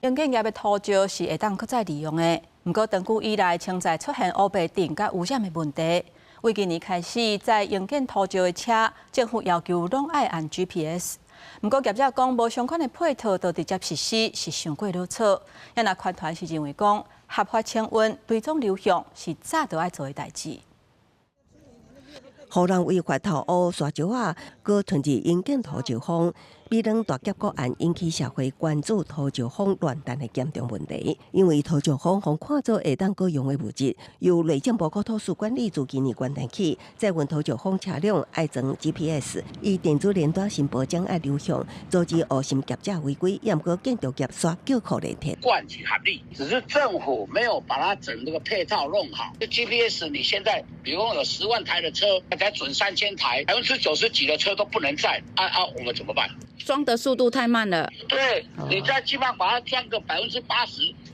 營建業的土石是會當閣再利用的，毋過長久以來，常在出現烏白頂佮污染的問題。為今年開始，載營建土石的車，政府要求攏愛按 GPS。毋過業者講，無相款的配套，就直接實施是傷過囉嗦。也若環團是認為講，合法清運、追蹤流向是早就愛做的代誌。予人違法偷挖沙石仔，閣吞入營建土石方，美濃大峽谷案引起社會關注土石方亂彈的嚴重問題。因為土石方予看做會當閣用的物質，由內政部國土署管理自今年元旦起，載運土石方車輛愛裝 GPS，以電子連單申報將愛流向，阻止黑心業者違規。毋過建築業煞叫苦連天。慣舉合理，只是政府沒有把它整個配套弄好。GPS 你現在，比如說有10萬台的車，才準3000台，90%幾的車都不能載，啊啊，我們怎麼辦？裝的速度太慢了。對，你再起碼把它裝個80%、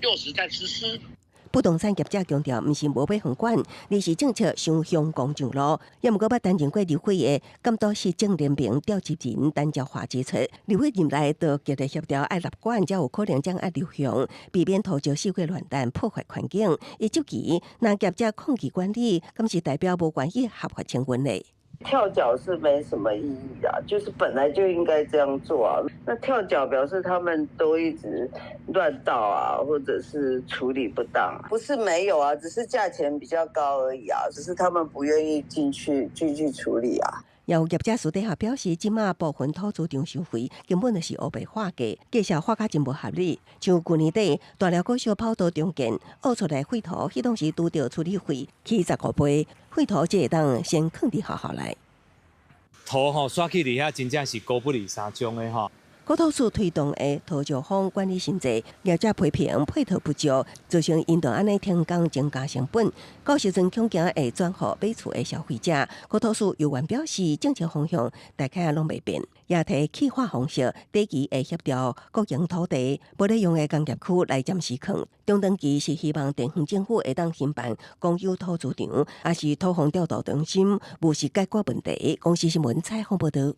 60再實施。不動產業者強調，毋是無欲予管，而是政策傷向公上路。也毋過捌擔任過立委的監督市政聯盟召集人陳昭華指出，立委任內就極力協調愛立管，才有可能將愛流向，避免土石四處亂彈破壞環境。伊質疑，若業者抗拒管理，敢是代表無願意合法清運咧？跳腳是沒什麼意義啊，就是本來就應該這樣做啊。那跳腳表示他們都一直亂倒啊，或者是處理不當，不是沒有啊，只是價錢比較高而已啊，只是他們不願意進去處理啊。有業者私底下表示，這馬部分土輜場收費根本就是烏白劃價，價數劃甲真無合理。像舊年底大寮國小跑道重建，挖出來廢土，彼當時拄著處理費起15倍，廢土才會當先囥佇學校內。土吼煞去佇遐，真正是孤不離三種的吼。國土署推動的土石方管理新制，業者批評配套不足，造成𪜶著按呢停工增加成本。到時陣恐驚會轉予買厝的消費者。國土署有員表示，政策方向大概攏袂變，也提氣化方式，短期會協調國營土地無咧用的工業區來暫時囥。中長期是希望地方政府會當興辦公有土輜場，抑是土方調度中心，務實解決問題。公視新聞採訪報導。